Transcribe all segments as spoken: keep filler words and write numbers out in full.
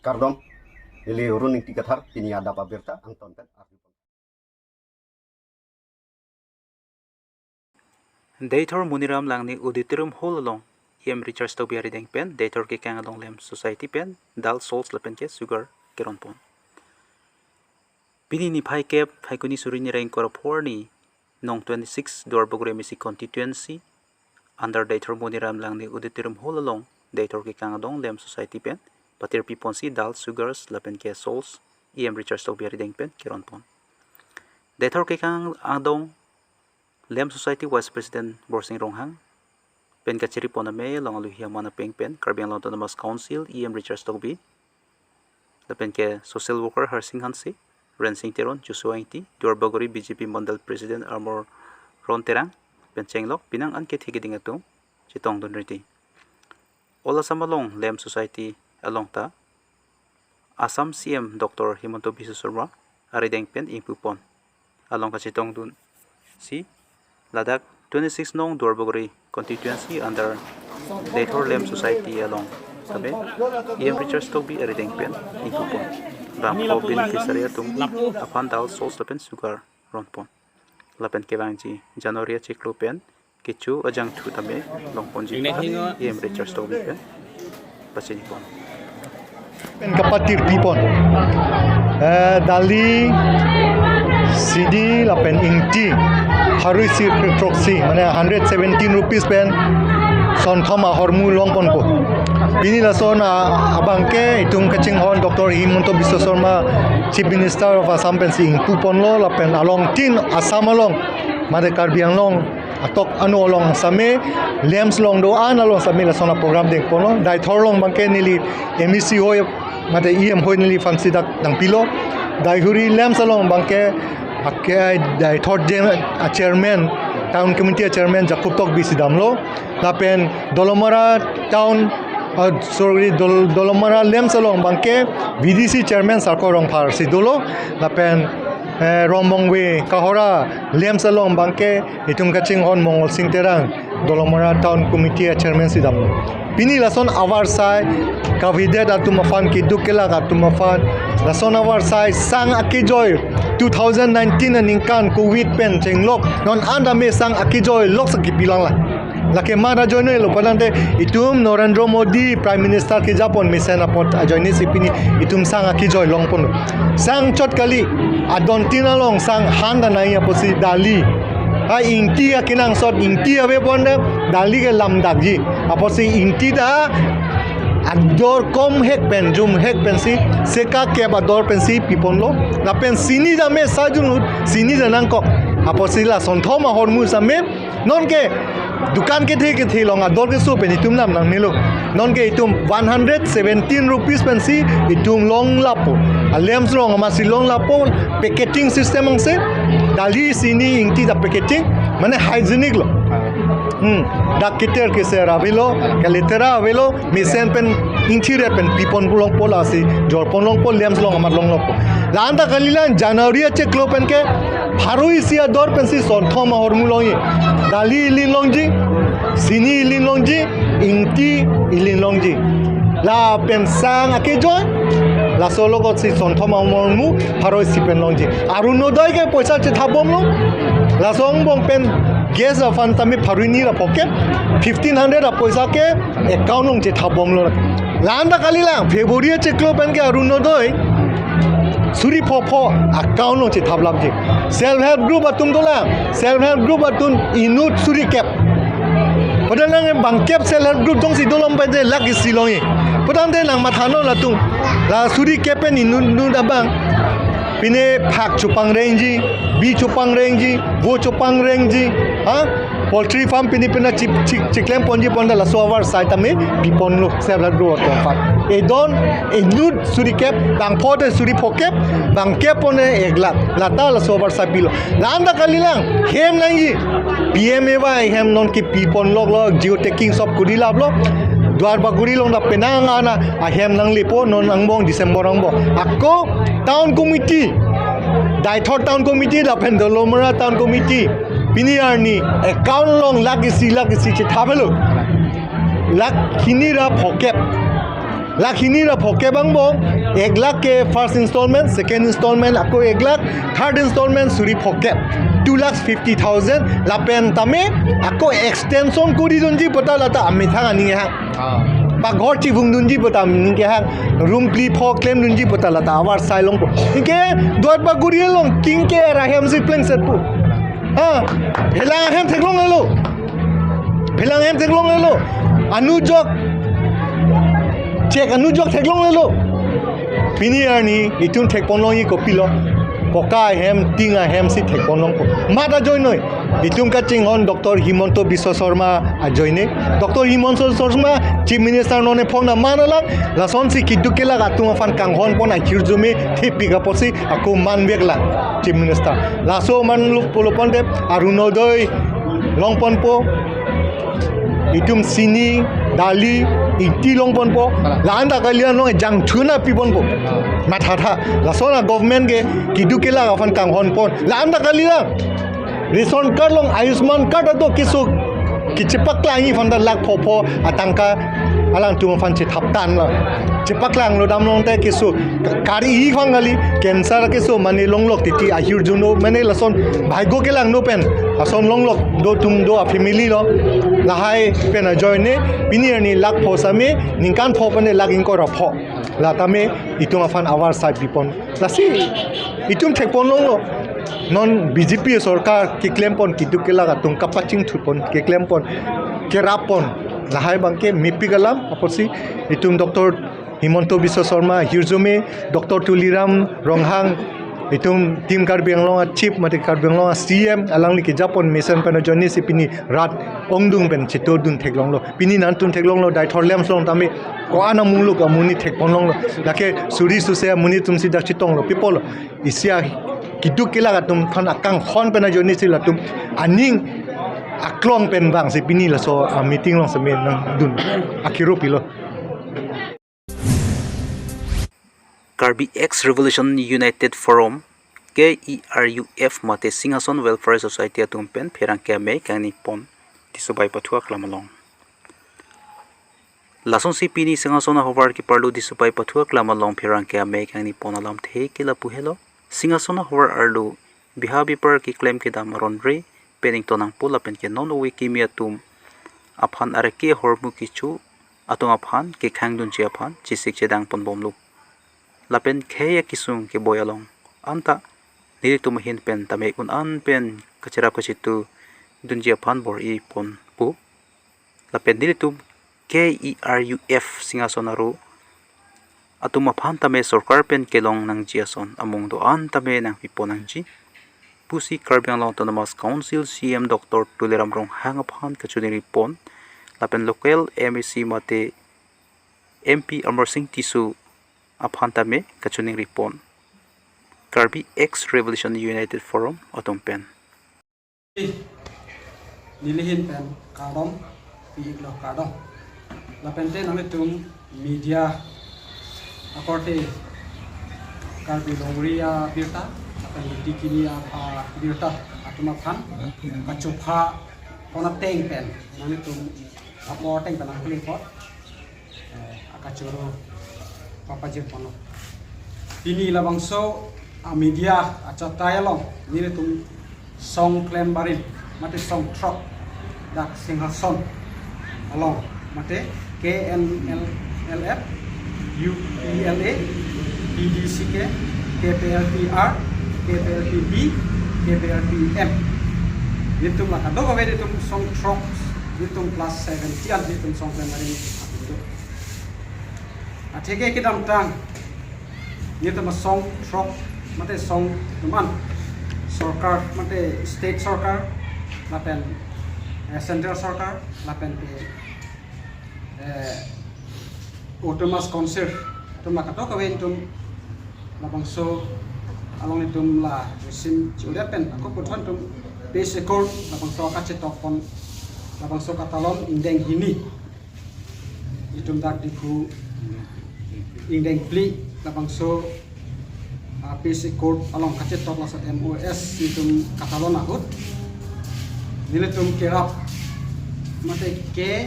Kardom, neli Run Ingti Kathar, pini adap abirta angton pen arju. Deithor Moniram Langne Auditorium Hall along E M Richard Tokbi arideng pen Deithor Kekang along LAMPS Society pen dal, salt lapen ke sugar keron pon. Pini niphai kep Phaikuni suri nireng kor apor ni nong twenty-six Duarbagori M A C constituency under Deithor Moniram Langne Auditorium Hall along Deithor Kekang along LAMPS Society pen patirpi ponsi dal, sugars lapen ke salts E M Richard Tokbi arideng pen keron pon. Deithor Kekang adong LAMPS Society Vice President Borsing Ronghang pen kachiri pon amei along alohi aman apeng pen Karbi Anglong Autonomous Council E M Richard Tokbi lapen ke social worker Harsing Hanse, Rensing Teron, Joshua Ingti, Duarbagori B J P Mandal President Amor Ron Terang pen chenglok penang an kethe keding atum chetongdun riti. All Assam along LAMPS Society along ta Assam C M Doctor Himanta Biswa Sarma arideng pen ingpu pon along kachetongdunsi ladak twenty-six nong Duarbagori constituency under Deithor LAMPS Society along tame E M Richard Tokbi arideng pen ingpu pon. Bangpho beneficiary atum aphan dal, salt lapen sugar ron pon. Lapen kevangji January achiklo pen kecho ajangthu tame long ponji E M Richard Tokbi pen pachini pon. Pen kapatirpi pon. Eh, dali, sini lapen ingti pharo isi kre throksi, mane hundred seventeen rupees pen sonthom ahormu long ponpo. Pini lason a-, abangke itum kachinghon Doctor Himanta Biswa Sarma, Chief Minister of Assam pensi ingpu ponlo lapen along tin Assam along, mate Karbi Anglong atok anu along same, LAMPS along do-an along same lason aprogram deng ponlo. Deithor along abangke neli M A C hoi mate E M hoi neliphansi dak nangpilo. Deithor LAMPS along abangke ake Deithor Jem-, a chairman, town committee a chairman Jacob Tokbi si damlo. Lapen Dolamara town, ah, sorry, Dol-, Dolamara LAMPS along abangke V D C chairman Sarko Rongphar si dolo. Lapen, eh, Romongve Kahora LAMPS along abangke itum kachinghon Mongol Sing Terang, Dolamara Town Committee a chairman si dam. Pini lason avarsai kavedet atum aphan, keduk kelak atum aphan, lason avarsai sang akejoi two thousand nineteen aningkan covid pen chenglok non an tame sang akejoi lok sa kipi lang la. Lake mat ajoine lo, padante itum Narendra Modi Prime Minister kejapon mesen apot ajoine si pini itum sang akejoi long ponlo. Sang chot kali, adon tin along sang han danai apotsi dali. Ha ingti akenangsot ingti ave ponde dali ke lamdakji. Apotsi ingti ta ador kom hek pen, jum hek pensi, seka kep ador pensi pi ponlo. Lapen sini tame sajun hut, sini ta nangkok. Apotsi la sonthom ahormu same, nonke dukan kethe kethe along ador keso pen itum nam nangnelo. Nonke itum one hundred seventeen rupees pensi itum long lapo. A LAMPS along amatsi long lapo, packaging system angse, dali, sini, ingti ta packaging, mane hygienic lo. Hmm, dak keter keser avelo, kaletera avelo, mesen pen ingthir pen pi pon long po, lasi jor pon long po, LAMPS along amat long long po. La-an ta kalilang, January achiklo pen ke pharo isi ador pensi sonthom ahormu longji. Dali ilin longji, sini ilin longji, ingti ilin longji. Lapen sang akejoi, laso along si sonthom ahormu pharo isi pen longji. Arunodoi ke poisa chethap bomlo. Laso angbong pen gas a fund tame pharo hini ra phokep, fifteen hundred apoisa ke account along chethap bomlo. La-an ta kalilang, February achiklo pen ke Arunodoi suri pho pho account along chethap lapji. Self help group atum dolang, self help group atum inut suri kep. Padahal nang bangkep self help group jongsi dolom pen de lakh isi longji. Padahal de nang mathanon latum, la suri kep pen inut inut abang, pine phak chopangrengji, bi chopangrengji, vo chopangrengji, ha? Poultry farm pini pina chip chik chiklem ponji ponda laso avarsai tame pi ponlo self help group atum aphan. Edon inut suri kep, bangpho te suri phokep, bangkep pon ek lakh. Lata laso avarsai pilo. La-an ta kalilang, hem nangji. P M A Y hem nonke pi pon lok lok, geotagging sob kuri laplo. Duarbagori along ta penang ana ahem nanglepo, non angbong December angbong. Ako town committee, Deithor town committee lapen Dolamara town committee, pini arni account along lakh isi lakh isi chethap helo. Lakh hini ra phokep. Lakh hini ra phokep angbong, ek lakh ke first installment, second installment ako ek lakh, third installment suri phokep, two lakhs fifty thousand. Lapen tame ako extension kori dunji pu ta lata amethang aning kehang. Ah. Paghor chivung dunji pu ta aning kehang. Room phli pho klem dunji pu ta lata avarsai longpo. Anke duat baguri along king ke ra hem si plengsetpo. Ha, phelang ahem theklonglelo. Phelang ahem theklonglelo. Anujok. Chek anujok theklonglelo. Pini arni itum thekponlongji kopilo. Poka ahem, tin ahem si thekponlongpo. Mat ajoinoi. Itum kachinghon Doctor Himanta Biswa Sarma ajoine. Doctor Himanta Sarma Chief Minister non ephong na man alang. Lasonsi keduk kelak atum aphan kanghon pon ahirjume thepik apotsi ako manvek lang Chief Minister. Laso manlo pulo ponte Arunodoi longponpo, itum chini, dali, ingti longponpo. Kalang. La-an ta kali along jangthuna piponpo. Kalang. Mathatha. Lason a-government ke keduk kelak aphan kanghon pon. La-an ta kali lang. Ration card along Ayushman card ato keso kechepaklang aphan ta lakh pho pho atangka alangtum aphan chethap tanglo. Chepaklanglo damlong te keso kari aphan kali, cancer keso mane longlok titi ahirjuno mane lason bhagyo kelangno pen ason longlok do atum do a-family lo. Lahai pen ajoine pini arni lakh pho same ningkan pho pen lakh ingkoi ra pho. La tame itum aphan avarsai pipon. Lasi itum thekponlonglo. Non B J P sorkar keklempon keduk kelak atum kapachingthut pon, keklempon, kerappon. Lahai abangke mepik alam apotsi itum Doctor Himanta Biswa Sarma ahirjume, Doctor Tuliram Ronghang, itum Team Karbi Anglong a-chief mate Karbi Anglong a-C M alangli kejapon mesen pen ajoine si pini rat ongdung pen chetordun theklonglo. Pini nangtum theklonglo Deithor LAMPS along tame ko-an amung luk amonit thekponlonglo. Lake suri suse amonit atum si dak chetonglo. People isi a keduk kelak atum aphan akanghon pen ajoine si latum aning aklong pen vangsi pini laso a-meeting along seme nangdun akiro pilo. Karbi Ex Revolution United Forum, K E R U F mate Singhason Welfare Society atum pen pherangke amei kangnipon Tisso Bai Pathu Aklam along. Lasonsi pini Singhason ahavar keparlo Tisso Bai Pathu Aklam along pherangke amei kangnipon alamthe ke lapu helo. Singhason ahavar arlo biha bipar keklem kedam aron re pen ington nangpo lapen ke non ove kimi atum aphan arke ahormu kecho atum aphan kekhang dunji aphan chesik chedang ponbomlo. Lapen khei akesung keboi along anta nelitum ahin pen tame un-an pen kacherap kachetu dunji aphan bor-i ponpo. Lapen nelitum K E R U F Singhason aro atum aphan tame sorkar pen kelong nangji ason amung do-an tame nangpipon nangji pusi Karbi Anglong Autonomous Council C E M Doctor Tuliram Ronghang aphan kachiningripon lapen local M A C mate M P Amarsing Tisso aphan tame kachiningripon. Karbi Ex Revolution United Forum atum pen. Neli ahin pen kardom pi-iklo, kardom. Lapente nanglitum media akorte Karbi longri abirta lapen Luti kini a, abirta atum aphan kachopha pon ateng pen nanglitum apor ateng pen nangkling apot, eh, akachoro papajir ponlo. Pini labangso a media achatai along nelitum song klem barim mate song throk dak Singhason along mate K N L F, U P L A, P D C K, K P L P R, K P L P B, K P L P M. Nelitum la kadokave nelitum song throk, nelitum class seven tian nelitum song klem barim atum do. Atheke kedamtang nelitum asong throk mate song atum an sorkar mate state sorkar lapen, eh, central sorkar lapen ke, eh, Autonomous Council atum la kadokave nelitum labangso along nelitum la resim chiuliat pen ako puthot nelitum peace accord labangso kachetok pon labangso katalon ingdeng hini. Itum dak Diphu ingdeng phli labangso, ah, peace accord along kachetok laso M O S itum katalon ahut nelitum kerap mate K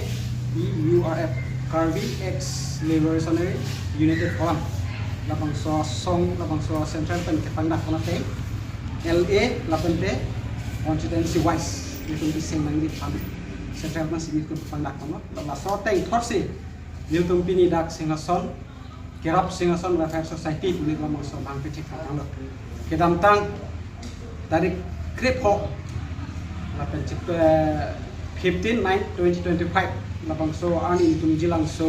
E U R F, Karbi Ex Liberation United Forum, labangso asong, labangso central pen kepangdak pon ateng, L A lapen te constituency wise, nelitum keseng nangji aphan central pensi nelitum pangdak ponlo. Laso ateng thotsi nelitum pini dak Singhason, Kerap Singhason Welfare Society pu labangso bang pethek tanglo. Kedamtang tarik krepho lapen chip, eh, fifteen nine twenty twenty-five, labangso arni nelitum Jilangso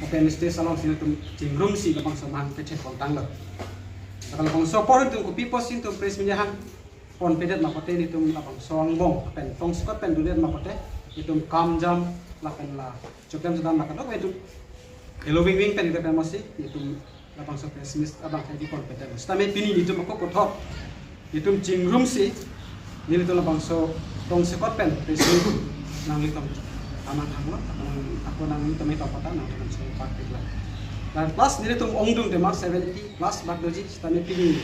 open stage alongsi nelitum chingrumsi labangso bang pethek pon tanglo. Lapen labangso apor nelitum kopi apotsi nelitum press meet hang ponpedet ma pulote, nelitum labangso angbong pen tongsekot pen dodet ma pulote, nelitum kamjam lapen la choklem sedam la kadokave nelitum elo vingving pen nelitum pensi nelitum labangso press meet abang hedi ponpedet. Sitame pini nelitum ako puthot nelitum chingrumsi nelitum labangso tongsekot pen press meet nanglitum aman hanglo, ako nanglitum ito pata nangtum so partik la. Dan plus nelitum ongdung tema seventy plus bak doji, sitame pini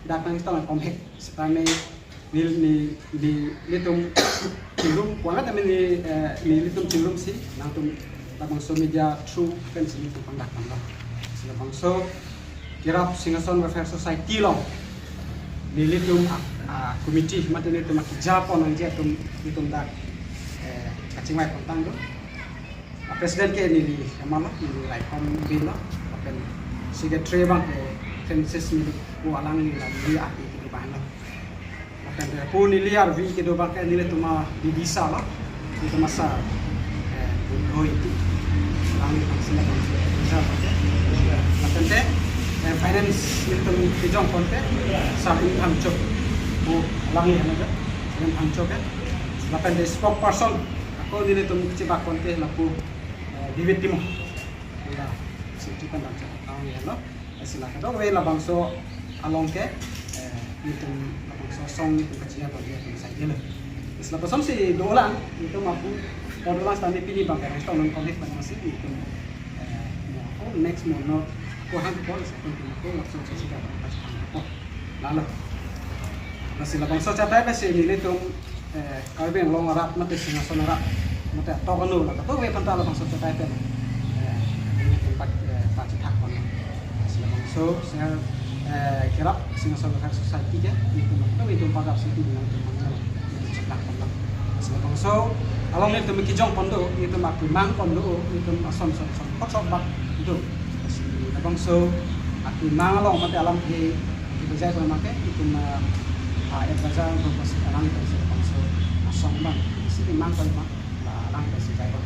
dak nangtum kom hek, sitame neli, neli, nelitum chingrum, kuangat kami neli, eh, nelitum chingrumsi nangtum labangso media through pensi nelitum pangdak pangdak. Si labangso Kerap Singhason Welfare Society along nelitum a, a committee mate nelitum akejapon nangji atum nelitum dak, eh, kachingvai pon tanglo. A president ke neli aman lo, neli Raikom Bey lo, lapen secretary abang ke Francis Milik pu, alangli la neli arvi kedo abang lo. Lapen te pu neli arvi kedo abang ke nelitum a bidisa lo, nelitum a sir, eh, Budhoi pu. Alangli abang sila abang ke, sir abang ke. Lapen te, eh, finance nelitum kejong pon ke, sir Ingthangcho pu, alangli hana ke, sir Ingthangcho ke. Lapen te spokesperson ako nelitum kachebak pon ke lapu, eh, David Timung. Ila, si Chipan Damcha, alangli helo. Sila kadokave labangso along ke, eh, nelitum labangso asong nelitum kachingvai pon nelitum sai delo. Sila kosonsi dolang, nelitum apor dolang sitame pini abang ke rest non kom hek pen masi nelitum, eh, mo, oh, next mo no, ko han ko, sa ko ko laso sa si ka ko. Lalo. Lasi labangso chatai pensi nelitum, eh, Karbi Anglong arat mate Singhason arat mate atok anu la kadokave aphanta labangso chatai pen, eh, nelitum pa, eh, pachethak pon. Lasi labangso senior, eh, Kerap Singhason Welfare Society ke nelitum, nelitum pagap si nelitum mangno, nelitum cheplak pon. Lasi labangso along nelitum kejong pon do, nelitum akemang pon do, nelitum ason son son hot sok bak do. Lasi labangso akemang along mate alam he kebejai pon make nelitum, ah, ah, advisor purpose alang pensi labangso asong abang si kemang pon ma, la alang pensi jai pon.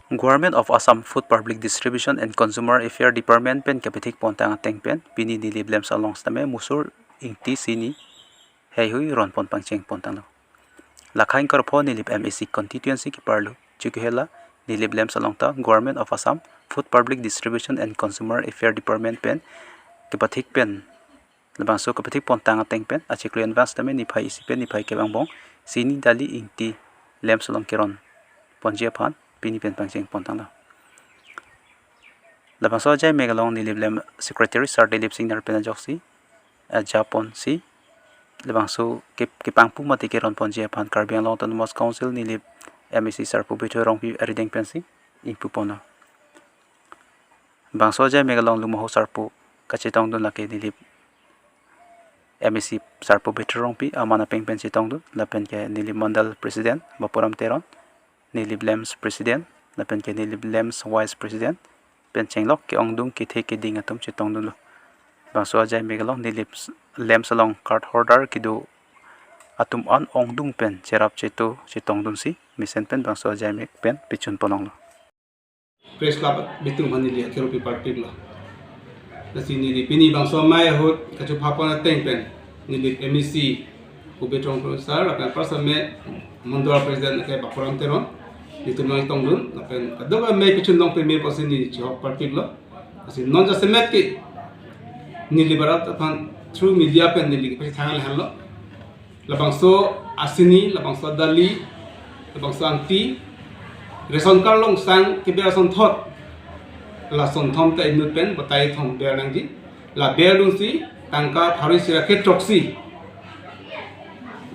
Government of Assam Food Public Distribution and Consumer Affairs Department pen kepethek pon tang ateng pen pini Nilip LAMPS along sitame musur, ingti, sini heihui ron pon pangcheng pon tanglo. Lakha ingkoi ra pho Nilip M A C constituency keparlo. Chikihela Nilip LAMPS along ta Government of Assam Food Public Distribution and Consumer Affairs Department pen kepethek pen, labangso kepethek pon tang ateng pen achiklo anvang sitame niphai isi pen niphai kep angbong sini, dali, ingti LAMPS along keron ponji aphan pini pen pangcheng pon tanglo. Labangso ajai mek along Nilip LAMPS Secretary Sir Dilip Singnar pen ajoksi ajapon si labangso ke, kepangpu mate keron ponji aphan Karbi Anglong Autonomous Council Nilip M A C sarpo Bithoi Rongpi arideng pensi ingpu ponlo. Bangso ajai mek along lumaho sarpo kachetongdun lake Nilip M A C sarpo Bithoi Rongpi aman apeng pen chetongdun, lapen ke Nilip Mandal President Bapuram Teron, Nilip LAMPS President, lapen ke Nilip LAMPS Vice President pen chenglok ke-ongdung kethe keding atum chetongdunlo. Bangso ajai mek along Nilip LAMPS along card holder kedo atum an ongdung pen cherap cheto chetongdunsi mesen pen bangso ajai mek pen pechun ponlonglo. Press Club bitung aphan neli akero pi parpiklo. Lasi neli pini bangso amei ahut kachupha pon ateng pen Nilip M A C Kubit Rongphar sir, lapen apar same Mandal President ke Bapuram Teron, nelitum nangtongdun, lapen kadokave amei pechun long peme pusi neli chihok parpiklo. Lasi non jasemet ke Nilip arat aphan through media pen neli kepachethang lahenlo. Labangso asini, labangso adali, labangso angti, ration card along sang keber asonthot, la sonthom ta inut pen batai thom ber nangji, la berdunsi tangka pharo isi ra kethroksi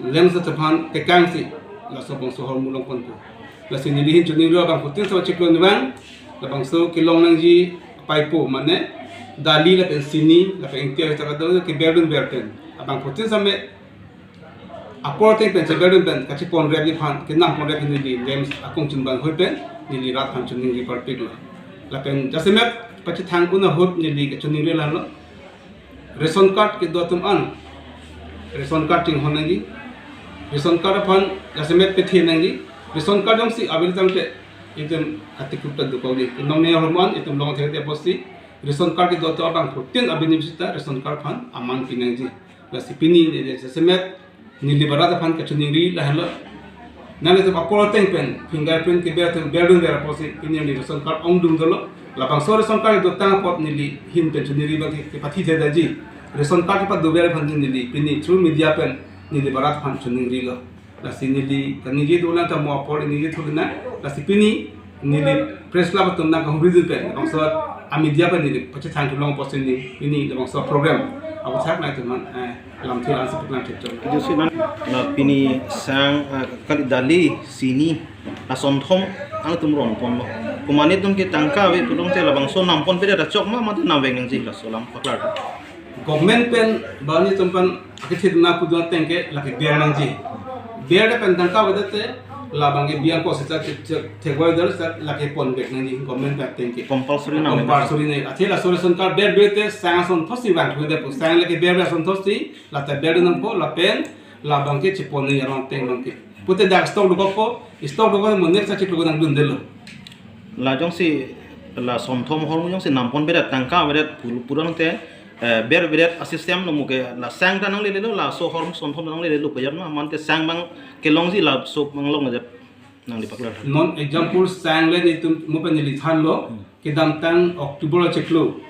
LAMPS aphan tekangsi laso bangso ahormu long ponpo. Lasi neli hin choningri abangphutin same chiklo nivang, labangso kelong nangji paipo mane dali lapen sini lapen ingti avi ta kadokave keberdun ber pen abangphutin same apor ateng pen cheberdun pen kachiponrepji aphan, kenamponrep neli NEEMS akongchun banghoi pen neli rat aphan choningri parpiklo. Lapen jasemet pachethang un ahut neli kachoningri lalo. Ration card kedo atum an ration card chinghon nangji. Ration card aphan jasemet pethe nangji. Ration card jongsi ave tangte itum katikuk ta dukok di. Nongne ahormu an itum longthe te apotsi ration card kedo atum abangphutin abini bisita ration card aphan aman pi nangji. Lasi pini neli jasemet neli barat aphan kachoningri lahenlo. Nanglitum apor ateng pen fingerprint keber atum berdun ber apotsi pini neli ration card ongdung dolo. Labangso ration card dotang apot neli hin pen choningri abang ke, kepathi jadaji. Ration card kepado ber aphan neli pini through media pen neli barat aphan choningrilo. Lasi neli kaningje dolang ta mo apor ningje thulina. Lasi pini neli press club atum nangkahumri dun pen labangso a media pen neli pachethang thu long apotsi neli pini labangso program aputhak nangtum aphan, eh, lamthe la-an si paklang thekchot. Josi nang la pini sang, eh, kali dali sini la sonthom angtum ronponlo. Komat atum ke tangka ave pulongte labangso namponpedet achok ma mate namvek nangji, laso alam paklar. Government pen bani atum aphan akethit na pudun ateng ke lake ber nangji. Ber pen tangka avedet te labang ke biang ko seta che-, che-, thekvai dal seta lake ponvek nangji government pen ateng ke. Compulsory na compulsory ne. Athe laso ration card ber ber te sang asonthotsi vangthude pu, sang lake ber ber asonthotsi lata ber nangpo lapen labang ke chepon ne arong ateng abang ke. Pute dak stock dokokpo, stock dokok mo next achiklo nangdundelo. La jongsi la sonthom ahormu jongsi namponpedet tangka avedet pul-, pulongte, eh, berbedet a-system lo mo ke la sang ta nanglelelo, laso ahormu sonthom ta nanglelelo, pajar ma mante sang abang kelongji laso abang longdet nangli paklar. Non example sang le netum mo pen neli thanlo, hmm, kedamtang October achiklo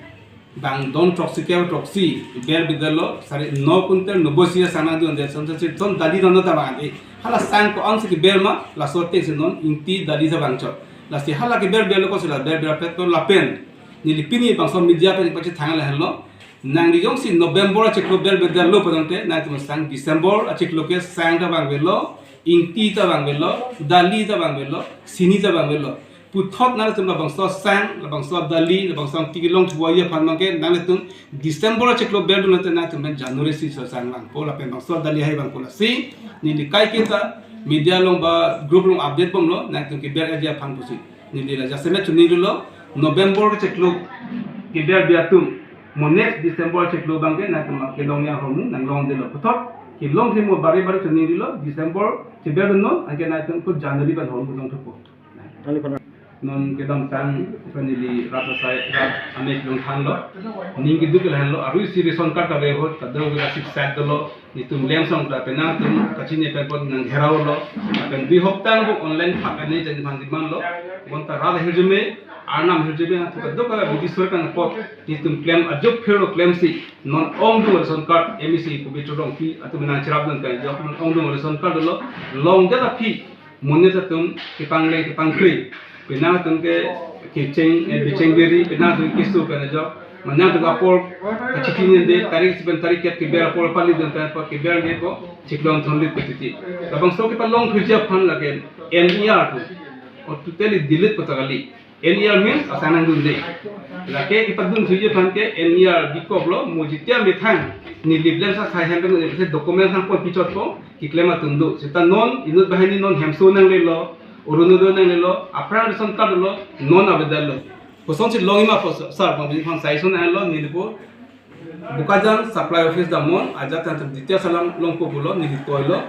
bang don throksi ke throksi ber bidalo sari no quintal nobo isi sang nangdunde, son si ton dali don ta bang e. Hala sang ko-ansi keber ma, laso atengsi non ingti dali ta vangchot. Lasi hala keber berlo ko si la ber ber pet to lapen neli pini bangso media pen pachethang lahenlo. Nangli jongsi November achiklo ber bidalo pulongte nangtum sang December achiklo ke sang ta vangvelo, ingti ta vangvelo, dali ta vangvelo, sini ta vangvelo. Puthot nangtum labangso sang, labangso dali, labangso ingti kelong thuji aphan abang ke nangtum December achiklo berdun te nangtum pen January si so sang vangpo lapen bangso dali hai vangpo. Lasi neli kaiketa media along ba group along update bomlo, nangtum keberji aphan pusi. Neli la jasemet choningrilo, November achiklo keberji atum mo next December achiklo abang ke nangtum kelongji ahormu nanglongdelo. Puthot kelong ke mo bare bare choningrilo, December cheberdunnon, anke nangtum ko January pen ahormu longthupo. Non kedamtang pen neli rat asai rat amek along thanlo. Ning keduk lahenlo, arui si ration card ave ahut, kadokave sik sak dolo. Netum lam song ta penang atum kachini pen apot nang gherao lo. Pen dui hopta bu online thap ane jan phan demand lo. Bonta rat ahirjume, arnam ahirjume, atum kadokave bidi sorkar apot netum klem ajok phirlo, klemsi non ongdung ration card M E C Pabitra Rongpi atum nangcherapdun kan ajok non ongdung ration card lo. Longdet aphi monit atum kepangleng kepangkri, penang atum ke kecheng, eh, bicheng biri, penang atum keso pen ajok, mane atum apor kachiti ninde, tarik isi pen tarik kep keber apor palidun pen apor keberdepo, chiklo thomkep pu titi. Labangso kepalongthuji aphan lake N E R pu, or totally delete pu ta kali. N E R means asang nangdunde. Lake kepadunthuji aphan ke N E R bikoklo, mo jitia methang neli lam sa sai hem pen neli document nangpon pichotpo, keklem atum do. Seta non inut banghini non hemso nanglelo, Orunodoi nanglelo, aphrang ration card lo, non avedetlo. Kosonsi longji ma pu sar, bang bini aphan suggestion nanglo, nelipo Bokajan Supply Office damnon, ajat tangtum detail alam longpo pulo, neli toilo.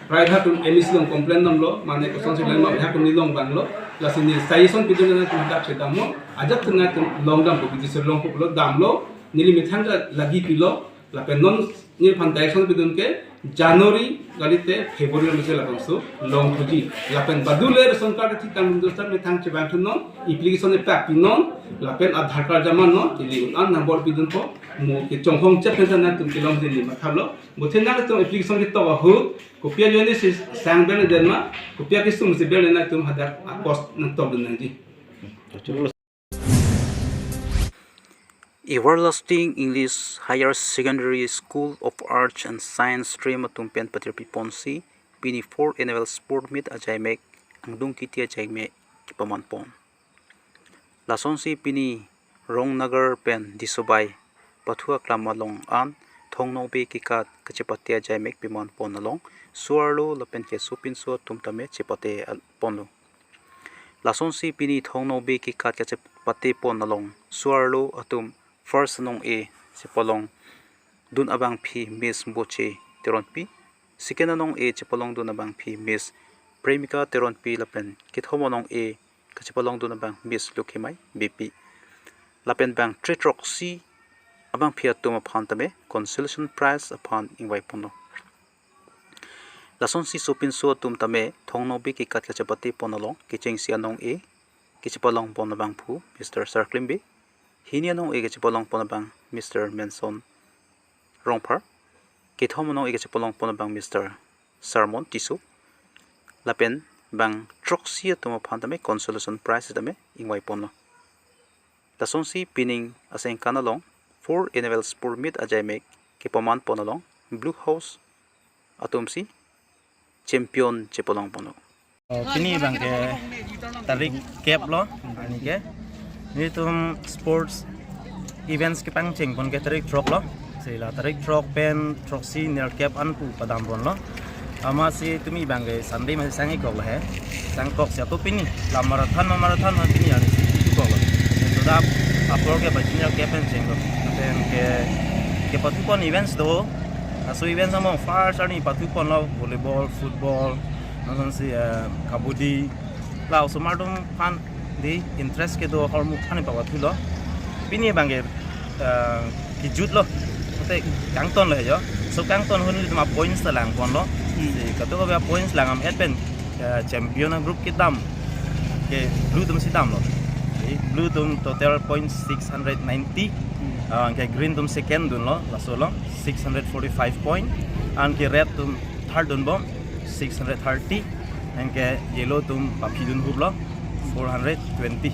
Private atum M E C along complain damlo, mane kosonsi longji ma, hadak atum neli long vanglo. Lasi neli suggestion pidun nangtum hadak si damnon, ajat tangtum longdampo, bidisi longpo pulo, damlo, neli methang ta lagi pilo, lapen non neliphan direction pidun ke January kalite February mese labangso longthuji. Lapen badule ration card thik tangdun seta methang chevangthunon, application epak pinon, lapen Aadhaar card jamanon, ili un-an number pidunpo, mo kechonghong chet pen nangtum kelongji neli mathalo. Bothe nangtum application ketok ahut, kopi ajoine si sang berledet ma, kopi akesung si berle nangtum hadak a-cost nangtokdun nangji. Everlasting English Higher Secondary School of Arts and Science stream atum pen patirpi ponsi, pini fourth annual sport meet ajaimek angdung kiti ajaimek kepaman pon. Lasonsi pini Rongnagar pen Disobai pathu aklam along an Thong Nokbe kekat kachepate ajaimek peman pon along so-arlo lapen ke sopinso atum tame chepate al-, ponlo. Lasonsi pini Thong Nokbe kekat kachepate pon along so-arlo atum first anong-e chepalongdun abangpi Miss Boche Teronpi, second anong-e chepalongdun abangpi Miss Premika Teronpi lapen kethom anong-e kachepalongdun abang Miss Lukhimai Beypi. Lapen bang throksi abangpi atum aphan tame consolation prize aphan ingvai ponlo. Lasonsi sopinso atum tame Thong Nokbe kekat kachepate pon along kechengsi anong-e kachepalong pon abangphu Mister Sarklim Bey, hini anong-e kachepalong pon abang Mister Menson Rongphar, kethom anong-e kachepalong pon abang Mister Sermon Tisso, lapen bang throksi atum aphan tame consolation prize tame ingvai ponlo. Lasonsi pining asengkan along four annual sport meet ajaimek kepaman pon along Blue House atumsi champion chepalong ponlo. Oh, pini abangke tarik kep lo, ani ke. Nelitum sports events kepangcheng pon ke tarik throk lo. Si la tarik throk pen throksi nerkep an pu padam ponlo. Amatsi tumi abangke Sunday masi sang-ik kok lo he. Sangkok si ako pini. La marathon ma marathon ma pini ani si tu kok lo. Sodap apor ke bajinner kep pen chenglo. Pen ke, kepathu pon events do. Laso events among first arni pathu ponlo volleyball, football, lasonsi, eh, kabaddi. La osomar atum aphan dei interest kedo ahormu aphan ipapathulo. Pini abangke, eh, kejut lo. Mate kangton lo he jo. So kangton ahut nelitum points ta lang ponlo. Hmm. Si kadokave points lang am et pen, eh, champion agroup kedam ke blue atumsi damlo. Dei, blue atum total point six hundred ninety. Hmm. Ah, ke green atum second dunlo, laso along six hundred forty-five point. Anke red atum third dunbom, six hundred thirty. Anke yellow atum paphi dunhup lo, four hundred twenty.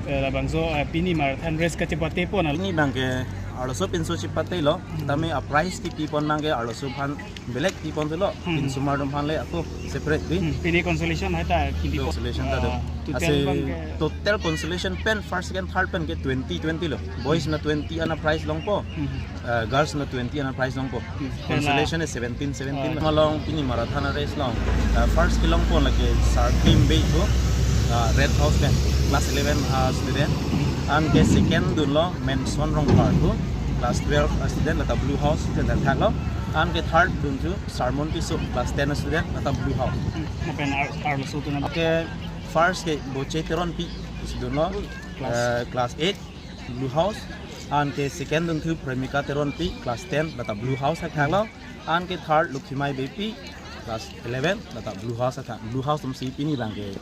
Eh, labangso, eh, pini marathon race kachepate pon al- Pini abangke arloso pinso chepatelo, Hmm. tame aprize kepi pon abangke arloso aphan belek pi ponthulo, Hmm. pinsomar atum aphan le ako separate dei. Hmm. Pini consolation hai ta kiti po? Consolation ta do. Ah, total Ase abangke total consolation pen first, second, third pen ke twenty twenty lo. Boys na twenty ana prize longpo. Hmm. Eh, girls na twenty ana prize longpo. Hmm. Consolation e seventeen seventeen. Oh. Malong pini marathon race along, eh, first kelong pon lake Sarklim Bey pu, eh, Red House pen, class eleven, eh, student. Anke second dunlo Menson Rongphar pu, class twelve, eh, student, lata Blue House student thaklo. Anke third dun chu Sermon Tisso, class ten student, lata Blue House. Hmm. Lapen ar-, arloso atum na? Anke first ke Boche Teronpi, isi dunlo, Class? eh, class eight, Blue House. Anke second dun chu Premika Teronpi, class ten, lata Blue House thaklo. Anke third Lukhimai Beypi, class eleven, lata Blue House athak. Blue House atumsi pini abangke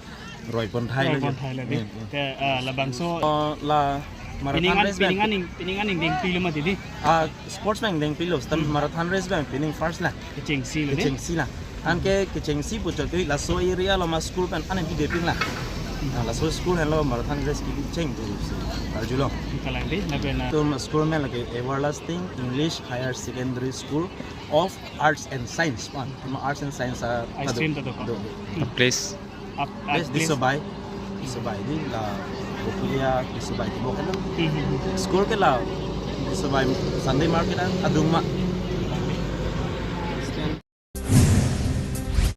roi pon thai Roi lo pon je. thai lo dei. Hmm, hmm. Te, ah, labangso Oh, la marathon pining an, race abang. pining an ning, pining an ning dengpilo mati dei. Ah, sports abang dengpilo, seta Hmm. marathon race abang pining first la. Kechengsi lo dei. Kechengsi la. Anke kechengsi pu chot ke laso area along ma school pen an bidepin la. Hmm. Ah, laso school henlo marathon race kebi cheng pusi arjulo. Kalang dei, lapen na. Atum school amen lake Everlasting English Higher Secondary School of Arts and Science. Wan, atum arts and science, ah, High ado. stream ta do ko. Do, do. Hmm. Place. Ap-, Place ap-, place. Disobai. Disobai dei la Bokulia Disobai dei bo kan. Hmm, hmm, hmm. School ke la Disobai Sunday market an adung ma.